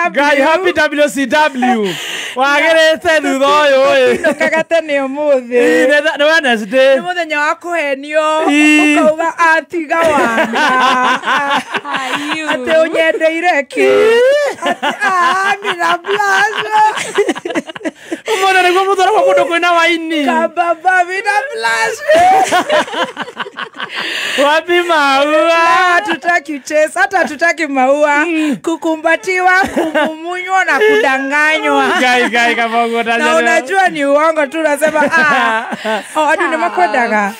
WCW. Guy, happy WCW. Wagĩrĩte thutha ũyũ ĩ. Tũinũkaga tene ũmũthĩ. Nĩ Wednesday. Nĩ mũthenya wa kũhenio. Ii. Ũkauga atiga wana. Atĩ ũnyendeire kĩ? Atĩ mina blush. Ũmũthĩ nĩguo mũtwaragwo kũndũ kwĩna waini. Kababa mina blush. Wapi maua? Hatutaki chase, hata hatutaki maua. Kukumbatiwa, kumumunywa na kudanganywa. Gai gai kama ugo Na unajua ni uongo tu unasema ah. O andu ni makwendaga.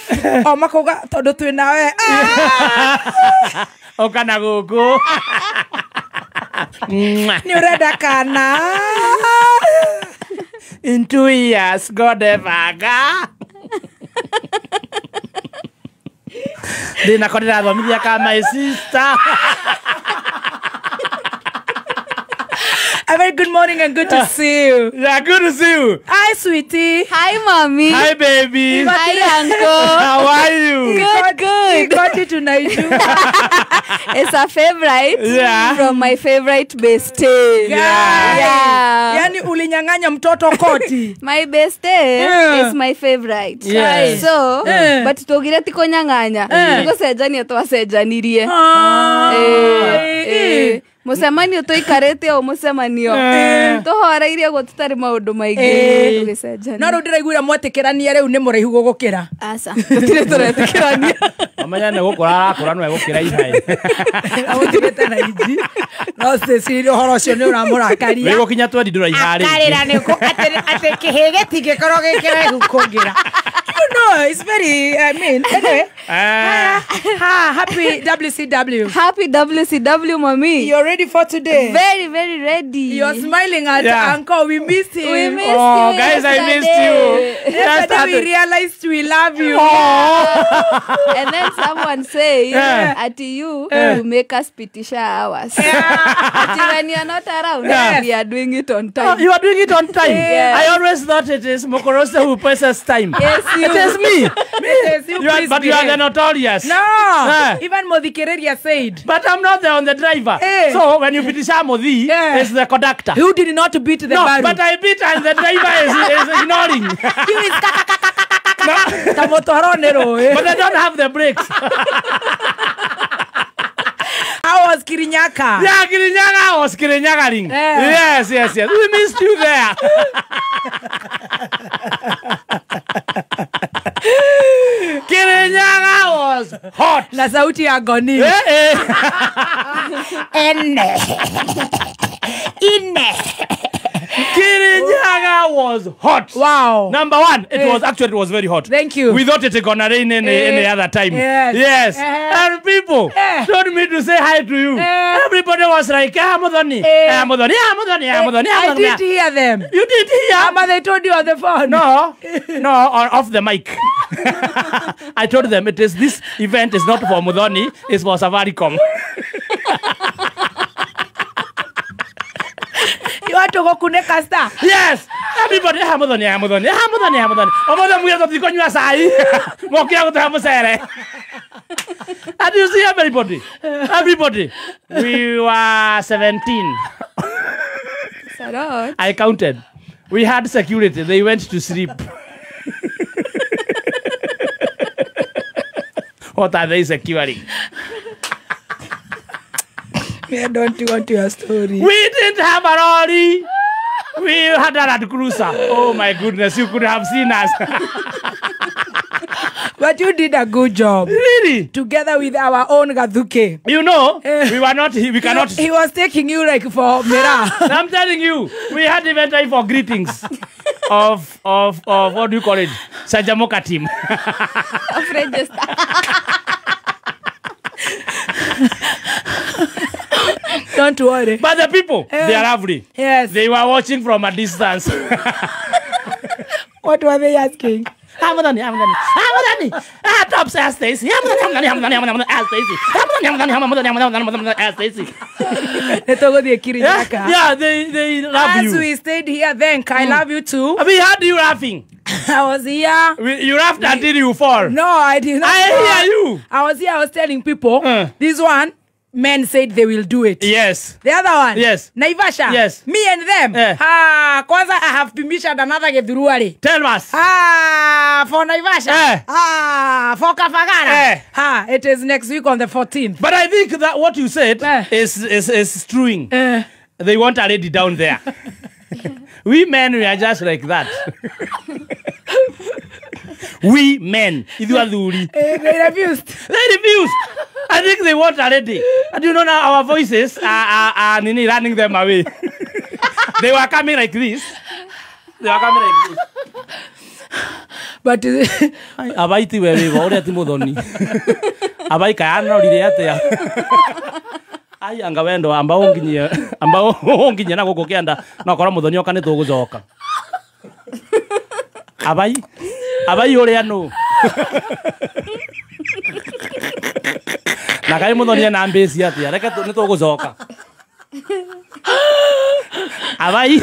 O makauga tondu twi nawe. Ah. Oka na gũkũ. Ni urenda kana. In 2 years, God evaga. Ndĩnako ndĩrathomithia ka my sister. A very good morning and good to see you. Yeah, good to see you. Hi, sweetie. Hi, mommy. Hi, baby. Hi, uncle. How are you? Good, good. We got you to Nigeria. It's a favorite. Yeah. From my favorite bestie. Yeah. Yeah. Yani ulinyang'anya mtoto koti. My bestie is my favorite. Yeah. So, but tugire ti kunyang'anya. Tugucenjania twacejanirie. Mucemanio tuikarite o mucemanio tuhoreirie guo tutari maundu maingi tugicenjania. No riu ndiraiguire mwetikirania riu ni muraihu gugukira. Aca tutire turetikirania. Amenya ni gukura arakura no egukira ihai. Agutigite na inji. No Cecilia uhoro ucio ni uramurakaria. Wigukinya twendi nduraiha ringi. Akarira ni ati kihĩ gĩtingĩkorwo gĩ kĩraihu kũngĩra. You know, it's very, I mean, anyway. Happy WCW. Happy WCW, mommy. You're ready for today? Very, very ready. You're smiling at uncle. We missed him. We missed you. Guys, I missed you. Yesterday we realized we love you. Oh. And then someone said, at you, you make us pitisha hours. At when you're not around, we are doing it on time. Oh, you are doing it on time. Yes. I always thought it is Mokorose who passes time. Yes, you. It is me. It is you, you are, but you are the notorious. No. Even Modhikereria said. But I'm not the on the driver. So when you finish Modhi, it's the conductor. Who did not beat the baru. But I beat and the driver is ignoring. You is But I don't have the brakes. How was Kirinyaga? Yeah, Kirinyaga was Kirinyagaring. Yeah. Yes, yes, yes. We missed you there. Kirinyaga was hot. Na sauti ya goni. Ene. Ine. Kirinyaga was hot. Wow. Number one, it was actually it was very hot. Thank you. We thought it was gonna rain any other time. Yes. Yes. And people told me to say hi to you. Everybody was like, ah, Muthoni. Ah, Muthoni, ah, Muthoni, ah, Muthoni. I did hear them. You did hear? Ama, they told you on the phone. No. No, off the mic. I told them it is this event is not for Muthoni, it's for Safaricom. You want to go kuneka star? Yes. Everybody, ah, Muthoni, ah, Muthoni, ah, Muthoni, ah, Muthoni. Omo mwira tutikonywa cai. Mokira gutaha mucere. And you see everybody. Everybody. We were 17. I counted. We had security. They went to sleep. What are they securing? I don't want your story. We didn't have a lorry. We had a Land Cruiser. Oh my goodness, you could have seen us. But you did a good job. Really? Together with our own Gathuke. You know, we were not, we cannot. He was taking you like for Mera. I'm telling you, we had even time for greetings of what do you call it? Sajamoka team. Of register. Don't worry. But the people, they are lovely. Yes. They were watching from a distance. What were they asking? Top Stacy. Yeah, they love you. As we stayed here, then I love you too. We had you laughing. I was here. You laughed until you fall. No, I did not. I hear you. I was here. I was telling people this one. Men said they will do it. Yes. The other one. Yes. Naivasha. Yes. Me and them. Eh. Ah, kwanza I have permissioned another Githuruari. Tell us. Ah, for Naivasha. Eh. Ah, for Kafagara. Eh. Ah, it is next week on the 14th. But I think that what you said Eh. is truing. Eh. They want a lady down there. We men, we are just like that. We men, ithuĩ athuri. They refused. They refused. I think they want a lady. And you know now our voices are nini running them away. They were coming like this. They were coming like this. But Abai ti we wigo uria ti muthoni. Abai kayanorire atia. Ai anga wendo amba unginyie amba unginyie na guku kianda no korwo muthoni oka ni tugucoka. Abai abai uria nu. Na kai muthoni ena mbeci atia reke ni tugucoka. Abai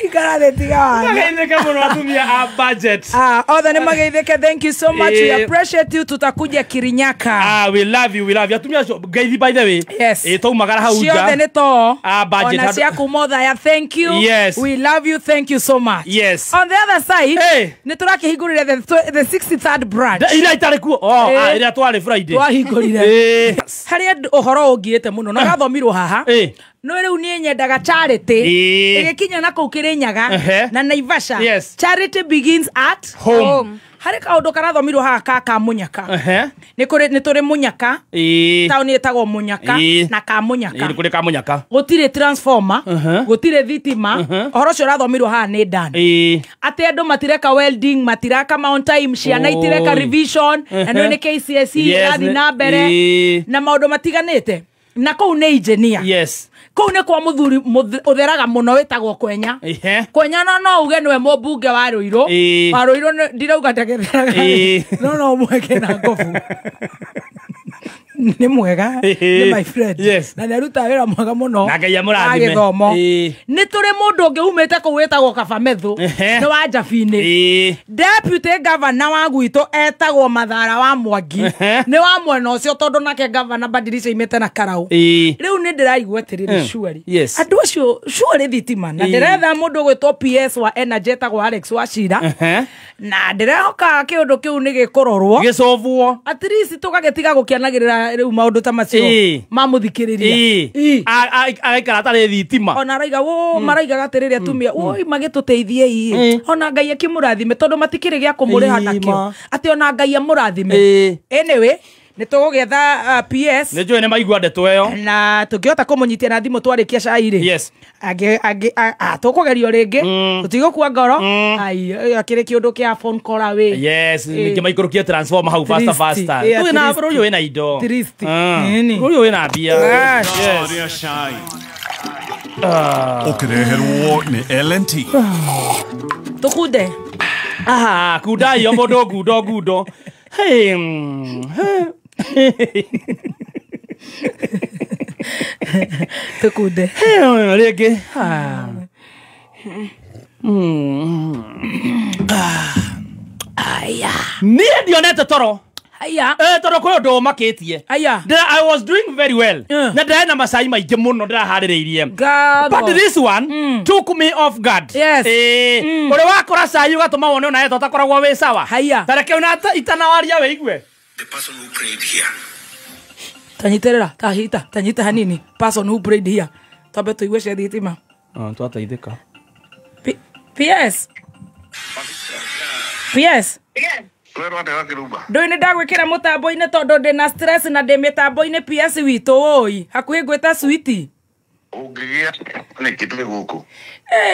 ikara tiga wana. Mageithĩke mũno atumia a budget. Ah, othe nĩ mageithĩke. Thank you so much. We appreciate you. Tutakuja Kirinyaka. Ah, we love you, we love you. Atumia acio ngeithi by the way. Yes. Taumagara hau nja. Ciothe nĩ to. Ah, budget. Ona cia kuma Othaya, thank you. Yes. We love you. Thank you so much. Yes. On the other side, Hey. nĩ tũrakĩhingũrire the 63rd branch. Ira itarĩ kuo. Oh, Eh. ah, ira twarĩ Friday. Twahingũrire. Eh. Harĩ andũ ũhoro ũngiĩte mũno na ũrathomirwo haha. Eh. No rĩu niĩ nyendaga charity. Eh. Ĩgĩkinya na kũu Kĩrĩnyaga Ehe. na Naivasha. Yes. Charity begins at Home. Home. Harĩ kaũndũ karathomirwo haha ka Kamunyaka. Ehe. Nĩ kũrĩ nĩ tũrĩ Munyaka. Eh. Taũni ĩtagwo Munyaka Eh. na Kamunyaka. Nĩ kũrĩ Kamunyaka. Gũtirĩ transformer, Uh-huh. gũtirĩ thitima. Ũhoro ũcio ũrathomirwo haha nĩ Dan. Eh. Atĩ andũ matireka welding, matiraka mount time, ciana itireka Oi. revision, na nĩ nĩ KCSE Yes, ĩrathiĩ na mbere eh. na maũndũ matiganĩte. Na kũu nĩ engineer. Yes. Kũu nĩ kwa mũthuri ũtheraga mũno wĩtagwo Kwenya. Ehe. Kwenya no uge nĩwe mũmbunge wa Ruiru. Ĩĩ. Wa Ruiru ndirauga ndagetheraga. Ĩĩ. No mweke na ngobu. Nĩ mwega. Ĩĩ. Nĩ my friend. Yes. Na nĩarutaga wĩra mwega mũno. Na Ngai amũrathime. Wa gĩthomo. Ĩĩ. Nĩ tũrĩ mũndũ ũngĩ umĩte kũu wĩtagwo Kabamethu. Ehe. Nĩ wa Njabinĩ. Ĩĩ. Deputy governor wa gwitũ etagwo Mathara wa Mwangi. Ehe. Nĩ wa mwena ũcio tondũ nake governor badirisha imĩte na karau. Ĩĩ. Rĩu nĩ ndĩraigua atĩrĩrĩ Mm. surely. Yes. Andũ acio surely thitima na Ĩĩ. ndĩretha mũndũ ũgwĩtwo PS wa Energy etagwo Alex Wachira. Ehe. Na ndĩrehoka kĩũndũ kĩu nĩ gĩkũrorwo. Gĩcobwo. At least tũgagĩtiga gũkĩanagĩrĩra rĩu maũndũ ta macio Ĩĩ. ma mũthikĩrĩria. Ĩĩ. Ĩĩ. Agaikara atarĩ thitima. Ona araiga wo maraigaga atĩrĩrĩ atumia woi magĩtũteithie ĩ ona Ngai akĩmũrathime tondũ matikĩrĩ gĩa kũmũrĩha Ĩĩ, nakĩo ma. atĩ ona Ngai amũrathime. Ĩĩ. Anyway, nĩ tũgũgĩetha PS Nĩ njũĩ nĩ maigua ndeto ĩyo. na tũngĩhota kũmũnyitia na thimũ twarĩkia cai rĩ. Yes. Tũkũgerio rĩngĩ tũtigũkua ngoro. Ai akĩrĩ kĩũndũ kĩa phone call away. Yes, Ĩĩ. ningĩ maikũrũkie transformer hau faster Trist. faster. Ĩĩ, Twĩ na trist. bũrũri wĩna indo. Trist. Ah. Nini. Bũrũri wĩna mbia. Yes. Rĩa cai. Ũkĩreherwo nĩ L&T. Tũkunde. Ah, kunda iyo mũndũ ngundo ngundo. Hey. Tũkunde. Rĩngĩ. Aya. Niĩ ndionete toro. Aya. Tondũ kwĩ ũndũ ũmakĩtie. Aya. I was doing very well. Na ndĩrarĩ na macai maingĩ mũno ndĩraharĩrĩirie. Ngatho. But this one took me off guard. Yes. Ũrĩa wakora cai ũgatũma wone ona we ũtakoragwo wĩ sawa. Haya. Ta reke ona itanawaria wĩigue. The person who prayed here. Tanyiterera, tahita, tanyita hanini. Person who prayed here. Twambe tũigue cia thitima. Twateithĩka. PS. PS. Ndũĩ nĩ ndagwĩkĩra mũtambo-inĩ tondũ ndĩna stress na ndĩ mĩtambo-inĩ PS witũ woi. Hakuhĩ ngwĩta switi. Ũngĩgĩa nĩkĩ twĩ gũkũ?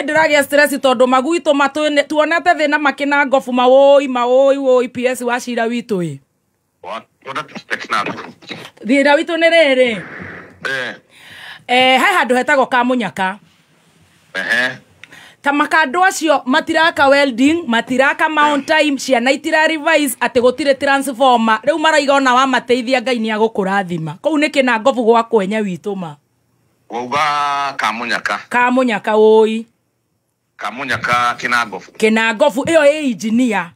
Ndĩragĩa stress tondũ maguitũ matũ tuonete thĩna makĩna ngobu mawoi mawoi woi PS wa cira witũ ĩ. Thĩna witũ nĩ rĩrĩ. He handũ hetagwo Kamunyaka. Ta makandũ acio matiraka welding, matiraka mount time, ciana itira revise atĩ gũtirĩ transformer. Rĩu maraiga ona wamateithia Ngai nĩ agũkũrathima. Kũu nĩ kĩna ngobu gwa kwenya witũ ma. Wauga Kamunyaka. Kamunyaka woi. Kamunyaka kĩna ngobu. Kĩna ngobu ĩyo ĩ engineer.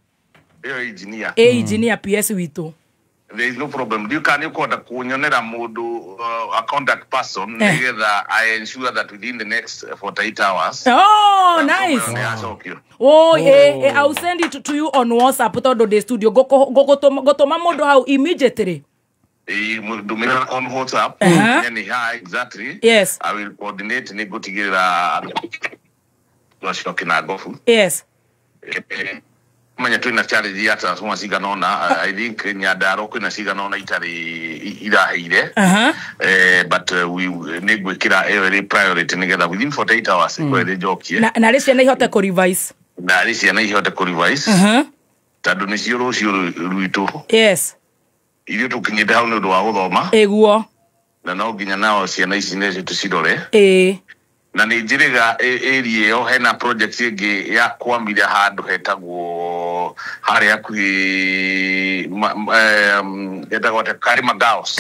Ĩyo engineer. Ĩ engineer PS witũ. There is no problem. You can ũkwenda kunyonera mũndũ, a contact person, nĩgetha I ensure that within the next 48 hours. Oh, nice. Nĩyacokio. Oh, I'll send it to you on WhatsApp tondũ ndĩ studio. Ngũgũtũma mũndũ hau immediately. Ndũmĩra on WhatsApp. Yani ha exactly. Yes. I will coordinate nĩ ngũtigĩrĩra andũ acio kĩnangobu. Yes. Menya twĩna challenge ya transformer cigana ũna. I think Nyandarua kwĩna cigana ũna itarĩ iraheire. But we nĩ ngwĩkĩra ĩyo ĩrĩ priority nĩgetha within 48 hours ĩkorwo ĩrĩ njokie. Na rĩ ciana ihote kũ revise. Na rĩ ciana ihote kũ revise. Tondũ nĩcio rũciũ rwitũ. Yes. Ithuĩ tũkinyĩte hau nĩ ũndũ wa gũthoma. Ĩguo. Na no nginya nao ciana ici nĩcio tũcirore. Ĩĩ. Na nĩ njĩrĩga area ĩyo hena project ĩngĩ ya kwamire handũ hetagwo harĩa hakuhĩ hetagwo atĩa? Karima Girls.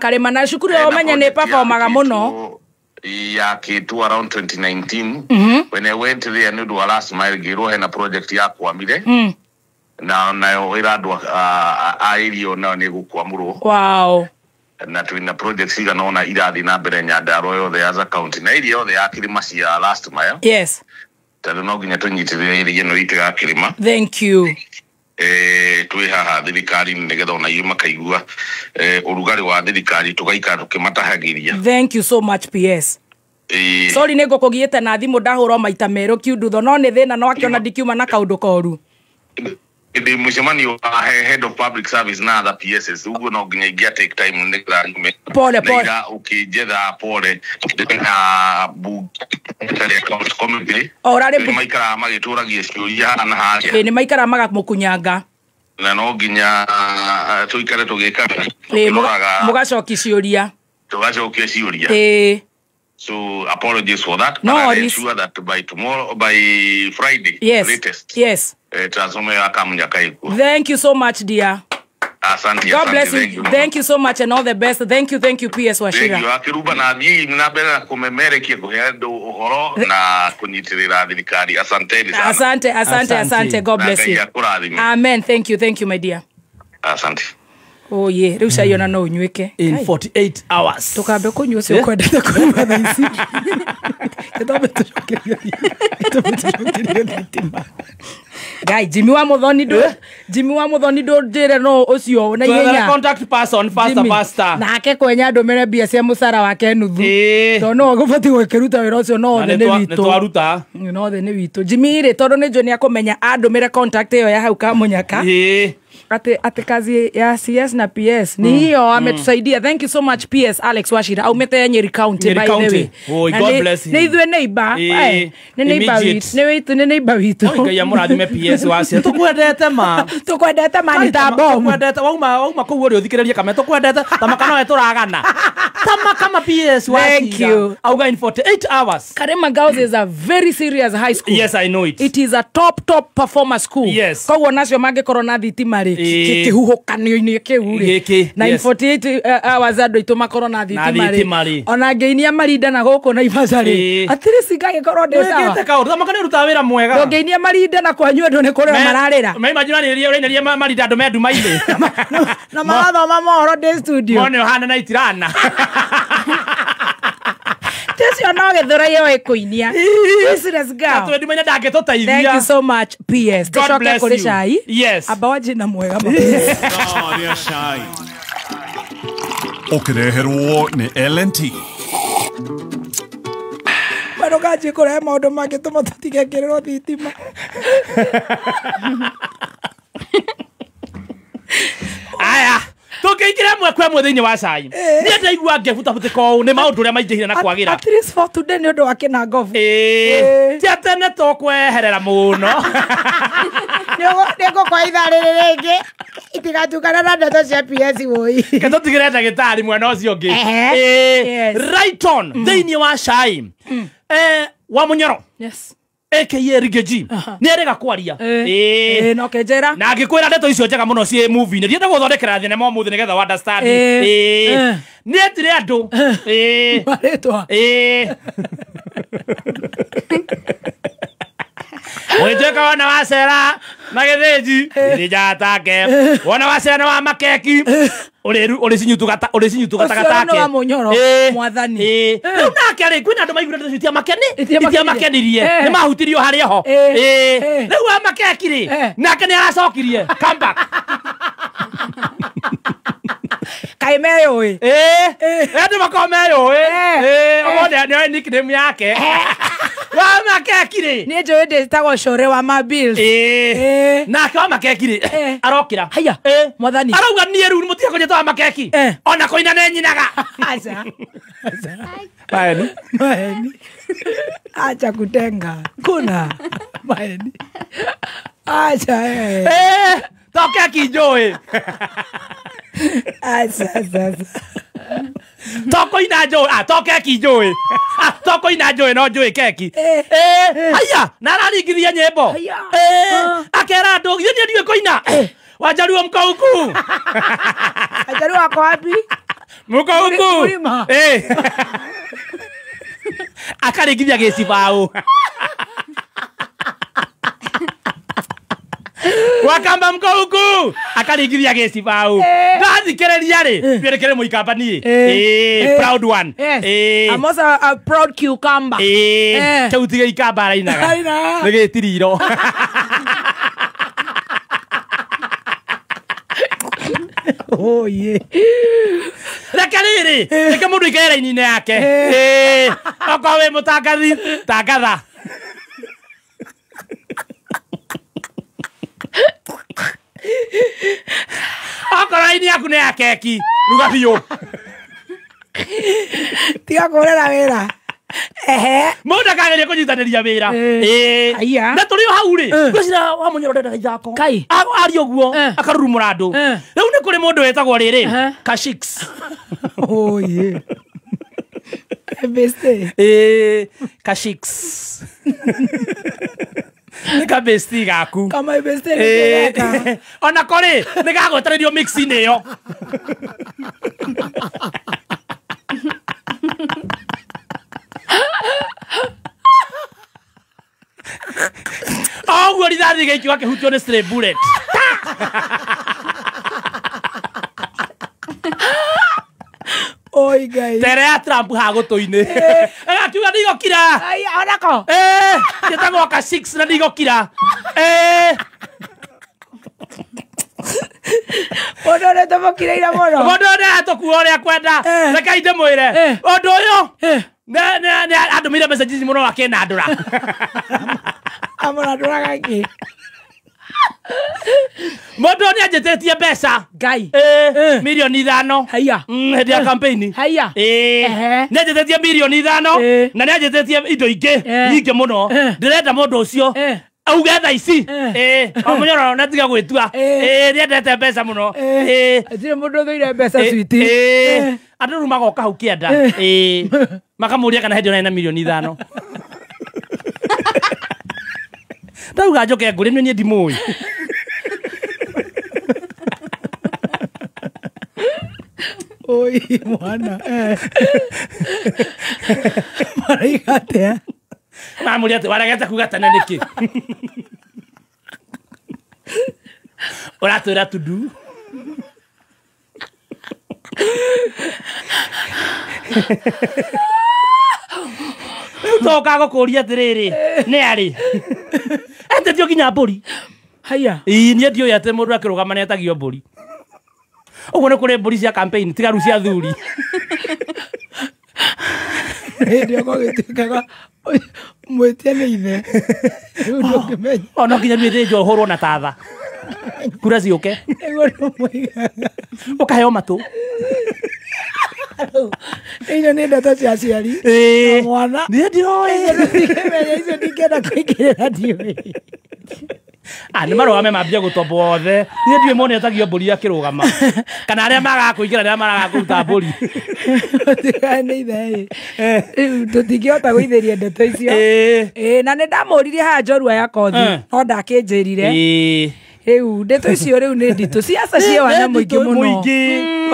Karima na cukuru ĩyo Hena ũmenye nĩ project ya performaga mũno. Yakĩtwo around 2019. When I went there nĩ ũndũ wa last mile ngĩrwo hena project ya kwamire. Na nayo ĩra andũ a area ĩyo nayo nĩ ĩgũkwamũrwo. Wow. Na twĩna project cigana ũna irathiĩ na mbere Nyandarua yothe as a county na area yothe ya kĩrĩma cia last mile. Yes. Tondũ no nginya tũnyitĩrĩre area ĩno itũ ya kĩrĩma. Thank you. Twĩ haha thirikari-inĩ nĩgetha ona ithuĩ makaigua ũrugarĩ wa thirikari tũgaikara tũkĩmatahagĩria. Thank you so much PS. Sorry nĩ ngũkũgiĩte na thimũ ndahũrwo maita merũ kiundutho no nĩ thĩna no akĩona ndikiuma na kaũndũ koru. Ndĩ mũcemanio wa head of public service na other PSs ũguo no nginya ingĩa take time nĩgetha nyume. Pole, pole. Na ira ũkĩnjetha pole na bunge accounts committee. O, ũrarĩ Nĩ maikaraga magĩtũragia ciũria haha na harĩa. Ĩ, nĩ maikaraga magamũkunyanga. Na no nginya tũikare tũgĩkaga. Ĩ, Tũkĩroraga mũgacokia ciũria. Tũgacokia ciũria. Ĩ. So apologies for that. No But I worries. ensure that by tomorrow, by Friday, Yes. latest. Yes. Transformer ya Kamunyaka ikuo. Thank you so much, dear. Asante, God asante, bless you. thank you. Thank you so much and all the best. Thank you, thank you, PS Wachira. Thank you. Akiruba na thiĩ na mbere na kũmemerekia kũhe andũ ũhoro na kũnyitĩrĩra thirikari. Asanteni sana. Asante, asante, asante. God Na bless Ngai you. akũrathime. Amen. Thank you, thank you, my dear. Asante. Oh yeah, rĩu cai ona no ũnyuĩke. In 48 hours. Tũkambe kũnyua ũcio ũkwendete kũnyua thaa ici. Tũtambe tũcokerie thitima. Ngai, Jimmy wa Muthoni ndũ Jimmy wa Muthoni ndũnjĩre no ũcio na ihenya. Contact person faster Jimmy, faster. Nake kwenya ndũmĩre mbia cia mũcara wake nuthu. Tondũ no ũgũbatiĩ gũkĩruta wĩra ũcio no othe nĩ witũ. Nĩ twaruta. No othe nĩ witũ. Jimmy rĩ tondũ nĩ njũĩ nĩ akũmenya andũmĩre contact ĩyo ya hau Kamunyaka. Ate kazi ya CS na PS ni hiyo ametusaidia. Thank you so much PS Alex Wachira aumete Nyeri County, by the way. Oh, God bless him. Ni ithuĩ neighbor. Ni neighbor witu. Ni witu ni neighbor witu. Oi Ngai amũrathime PS Wachira. Tukwendete ma. Tukwendete ma ni ta bomu. Tukwendete wauma kũu ũrĩ ũthikĩrĩrie kame tukwendete tamaka no tũragana. Tamaka ma PS Wachira. Thank you. Auga in 48 hours. Karima Girls is a very serious high school. Yes, I know it. It is a top performer school. Yes. Koguo nacio mangĩkorwo na thitima rĩ kĩhuhũkanio-inĩ kĩu rĩ na in 48 hours andũ aitũ makorwo na thitima rĩ ona ngĩinia marinda na gũkũ Naivasha rĩ at least ngagĩkorwo ndĩ sawa. Wĩkĩte kaũndũ tamaka nĩ ũrutaga wĩra mwega. Ndũngĩinia marinda na kwanyu andũ nĩ kũrĩra mararĩra. Maimagine ũrainĩria marinda andũ me nduma-inĩ na marathoma mohoro ndĩ studio. Mone ũhana na itirana. Tũcio no gĩthũra yo ĩkũinia. Useless girl. Tondũ ndangĩtũteithia. Thank you so much PS. Tũcoke kũrĩ cai. Yes. Amba wanjie na mwega ma. Cai. Ũkĩreherwo nĩ L&T. Ndũkanjie kũrehe maũndũ mangĩtũma tũtigekĩrĩrwo thitima. Aya. Tũkĩingĩra ĩmwe kwa ĩmwe thĩinĩ wa cai. Niĩ ndaigua ngĩbutabutika ũũ nĩ maũndũ ũrĩa maingĩhire na kwagĩra. At least for today nĩ ũndũ wa kĩnangobu. Ti atĩ nĩ tũkweherera mũno. Nĩ ngũkwa ithaa rĩrĩ rĩngĩ itigatukana na ndeto cia PS woi. Ke tũtigĩre ndagĩtarĩ mwena ũcio ũngĩ. Right on thĩinĩ wa cai. Wa Mũnyoro. Yes. AKA Rigeji. Nĩ erĩga kwaria. No kenjera. Na ngĩkwĩra ndeto icio njega mũno ciĩ movie-inĩ. Ndienda gũthondekera thenema ũmũthĩ nĩgetha understand. Nĩ etire andũ. Marĩtwa. Ũgĩtuĩka wona wacera na gĩthĩnji gĩthĩnjaga take. Wona wacera na wa makeki ũrĩcinyutuga Ũcio take. nĩ wa Mũnyoro, mwathani. Rĩu nake rĩ kwĩna andũ maiguire ndeto icio itiamakenirie nĩ mahutirio harĩa ho. Rĩu wa makeki rĩ nake nĩ aracokirie comeback. Kaĩ meyũĩ. Andũ makorwo meyũĩ. Ũmũthĩ nĩoĩ nickname yake. Wa makeki rĩ. Niĩ njũĩ ndĩtagwo core wa ma bills. Nake wa makeki rĩ arokĩra. Haya. Mwathani. Arauga niĩ rĩu mũtige kũnjĩta wa makeki. Ona kũina nĩ nyinaga. Aca. Maeni. Maeni. Acha kutenga. Kuna. Maeni. Acha. To keki njũĩ. Aca aca. To kũina njũĩ. To keki njũĩ. To kũina njũĩ no njũĩ keki. Haya na araringithia nyĩmbo. Akera andũ githĩ niĩ ndiũĩ kũina. Wajaruo mko huku. Wajaruo wako wapi? Mko huku. Akaringithia gĩcibaũ. Wakamba mko huku. Akaringithia gĩcibaũ. Ndathikĩrĩria rĩ twĩrĩkĩre mũikamba niĩ. Proud one. I'm also a proud cucumber. Kĩu ti gĩikamba arainaga. Nĩ gĩtiriro. Oh yeah. Reke rĩrĩ reke mũndũ aikare raini-inĩ yake. Okorwo wĩ mũtangathi tangatha. Okorwo raini yaku nĩ ya keki ruga biũ. Tiga kũrera wĩra. Mũndũ akageria kũnyitanĩria wĩra. Na tũrĩ o hau rĩ ngwĩciria wa Mũnyoro ndendaga ithako. Aria ũguo akarurumũra andũ. Rĩu nĩ kũrĩ mũndũ wĩtagwo rĩrĩ Kashix. Oh yeah. Beste. Kashix. Nĩ kabesti gaku. Kama beste nĩ gaka. Ona korĩ nĩ gagwetererio mix-inĩ ĩyo. Oguo rithathi gĩikio gakĩhutio nĩ stray bullet. Oi Ngai. Tere ya Trump ha gũtũ-inĩ. Agakiuga ndigokira. Onako. Njĩtagwo ka 6 na ndigokira. Mũndũ ũrĩa tũmũkireire mũno. Mũndũ ũrĩa atũkua ũrĩa kwenda. Rekei ndĩmwĩre. Ũndũ ũyũ nĩ andũmĩire messages mũno akĩnandũra. Amũnandũraga kĩ? Mũndũ nĩ anjĩtĩtie mbeca. Ngai. Mirioni 5. Haya. Hĩndĩ ya campaign. Haya. Nĩ anjĩtĩtie mirioni 5 na nĩ anjĩtĩtie indo ingĩ nyingĩ mũno. Ndĩrenda mũndũ ũcio auge thaa ici. O Mũnyoro na tiga gwĩtua. Nĩendete mbeca mũno. Hatirĩ mũndũ ũthũire mbeca switi. Andũ rĩu magoka hau kĩanda. Makamũria kana hĩndĩ ĩyo na mirioni 5. Ndauga njoke ngũrĩ niĩ ndimũĩ. Oi mwana. Maraiga atĩa? Mamũria atĩ waregete kuga tene nĩkĩ? Ũratwĩra tundu. Rĩu toka gũkũria atĩrĩrĩ nĩ arĩ etĩtio nginya mbũri. Haya. Niĩ ndiũĩ atĩ mũndũ akĩrũgama nĩ etagio mbũri. Ũguo nĩ kũrĩ mbũri cia campaign tiga rĩu cia thuri. Hĩndĩ ĩyo gũgĩtuĩkaga mwĩtia nĩ ithe. Rĩu ndũngĩmenya. Ona nginya nĩ thĩnjwo ũhũrwo na tatha. Kura ciũke. Nĩguo ndũmũigaga. Ũkaheo matũ. Icio nĩ ndeto cia aciari. Na mwana. Niĩ ndiroĩ. Ndingĩmenya icio ndingĩenda kũingĩrĩra ndiũĩ. Nĩ marũgame mambie gũtombwo othe. Niĩ ndiũĩ mũndũ etagio mbũri akĩrũgama. Kana arĩa magaga kũingĩra nĩ arĩa maragaga kũruta mbũri. Nĩ ithe ĩ. Rĩu tũtingĩhota gũithĩria ndeto icio. Na nĩ ndamũririe haha njorua ya kothi no ndakĩnjĩrire. Rĩu ndeto icio rĩu nĩ nditũ. Ciaca ciĩ wanya mũingĩ mũno.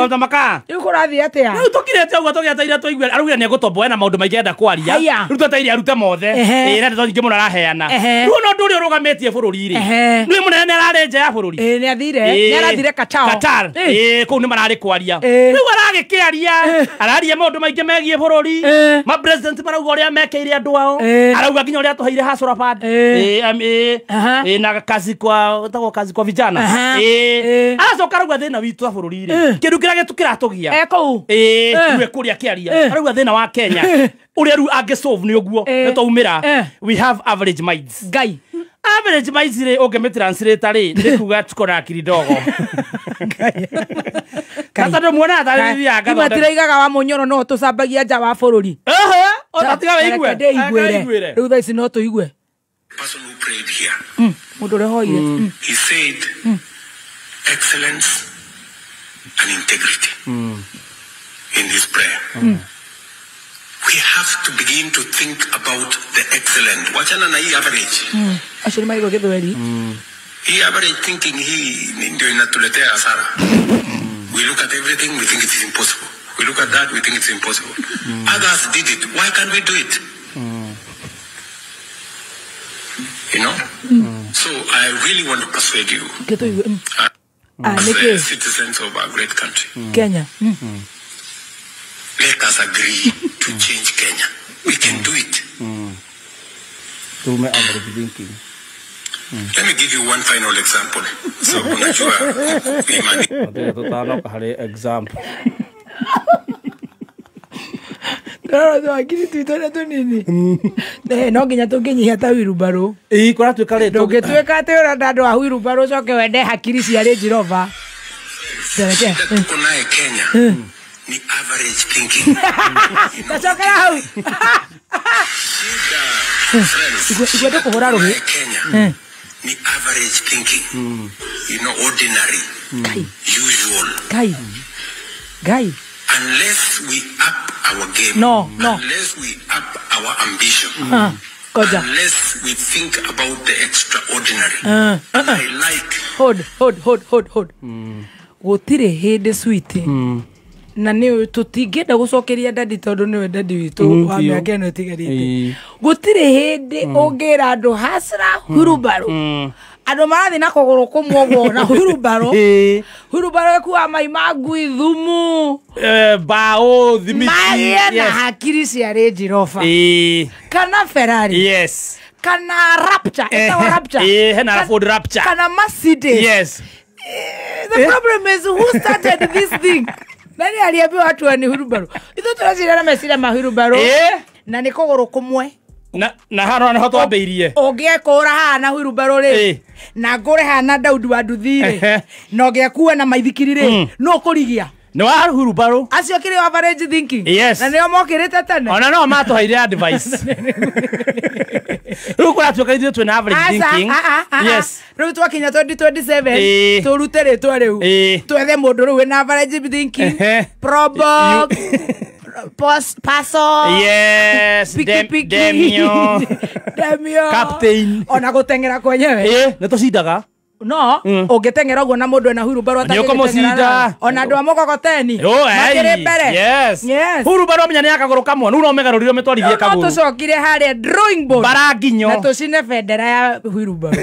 Kũruta makaa. Rĩu kũrathiĩ atĩa? Rĩu tũkirĩte ũguo tũgĩetereire tũigue araugire nĩegũtomboe na maũndũ maingĩ enda kwaria. Rĩu twetereire arute mothe. Ĩĩ na ndeto nyingĩ mũno araheana. Rĩu ona ũndũ ũrĩa ũrũgamĩtie bũrũri rĩ. Nĩ mũnene nĩararĩ nja ya bũrũri. Ĩĩ nĩathire. Nĩarathire Qatar. Qatar. Ĩĩ kũu nĩ mararĩ kwaria. Rĩu aragĩkĩaria. Araria maũndũ maingĩ megiĩ bũrũri. Ma president marauga ũrĩa mekĩire andũ ao. Arauga nginya ũrĩa atũheire Hustler Fund. Ĩĩ na kazi kwa tagwo kazi kwa vijana. Ĩĩ aracoka arauga thĩna witũ wa bũrũri rĩ. Kĩndũ kĩrĩa gĩtũkĩratũgia. Kũu. Ĩĩ rĩu ekũrĩa akĩaria. Arauga thĩna wa Kenya. Ũrĩa rĩu angĩsolve nĩ ũguo. Nĩ twaumĩra. We have average minds. Ngai. Average minds rĩ ũngĩmĩtranslate rĩ nĩ kuga tuko na akili ndogo. Sasa ndo muona atarĩria ngatho. Matiraigaga wa munyoro no tũcambagia nja wa bũrũri. Ehe, ũtatiga wĩigue. Ndĩiguĩre. Rĩu thaa ici no tũigue. Person who prayed here. Mũndũ ũrĩa hoire. He said excellence and integrity in his prayer. We have to begin to think about the excellent. Wachana na hii average. Acio nĩ maigua gĩthweri. Hii average thinking hii ndio inatuletea hasara. We look at everything, we think it is impossible. We look at that, we think it's impossible. Others did it. Why can't we do it? You know? So I really want to persuade you as the citizens of our great country. Kenya. Let us agree to change Kenya. We can do it. Let me give you one final example. So, unajua imani. Example. No, akiri tuitone tunini. No nginya tũngĩnyihia ta wheelbarrow. Ĩĩ kũratuĩka rĩ ndũngĩtuĩka atĩ ũrenda andũ a wheelbarrow ũcoke wende hakiri cia Range Rover. Shida tuko naye Kenya ni average thinking. Tacokera hau. Shida friends. Igwe ndũkũhũra rũhĩ. Kenya ni average thinking. You know, ordinary. Usual. Kai. Gai. Unless we up our game. No, no. Unless we up our ambition. Koja. Unless we think about the extraordinary. I like. Hold. Gũtirĩ hĩndĩ sweet. Na nĩ tũtingĩenda gũcokeria dadi tondũ nĩwe dadi witũ wa mĩaka ĩno ĩtigarĩte. Gũtirĩ hĩndĩ ũngĩra andũ hasra hurubaru. Andũ marathiĩ na kũgũrũ kũmwe ũguo na hurubaru. Hurubaru ĩkuaga mai ma ngui thumu. Bao thimiti. Magĩe na hakiri cia Range Rover. Kana Ferrari. Yes. Kana Rapture. Ĩtagwo Rapture. Hena Ford Rapture. Kana Mercedes. Yes. The problem is who started this thing? Nani aliambiwa watu ni hurubaru? Ithuĩ tũraciria na meciria ma hurubaru. Na nĩ kũgũrũ kũmwe. Na hano nĩho twambĩirie. Ũngĩekũra haha na hurubaru rĩ, na ngũre haha na Daudi wa nduthi rĩ, na ũngĩekua na maithikiri rĩ, nũ ũkũrigia? Nĩ wa hurubaru. Acio kĩrĩ average thinking. Yes. Na nĩo mokĩrĩte tene. Ona no matũheire advice. Rĩu kũratuĩka ithuĩ twĩna average thinking. Yes. Rĩu twakinya 2027 tũrute rĩtwa rĩu. Twethe mũndũ rĩu wĩna average thinking. Probox. Paso. Yes. Piki. Demio. Demio. Captain. Ona gũteng'era kwenyewe. Nĩ tũcindaga. No, ũngĩteng'era ũguo na mũndũ ena hurubaru atangĩteng'era. Ona andũ a mũgogoteni makĩrĩ mbere. Yes. Yes. Hurubaru amenya nĩ ya kagũrũ kamwe, rĩu no ũmĩgarũrire ũmĩtwarithie kagũrũ. No tũcokire harĩa drawing board. Bara nginyo. Na tũcine bendera ya hurubaru.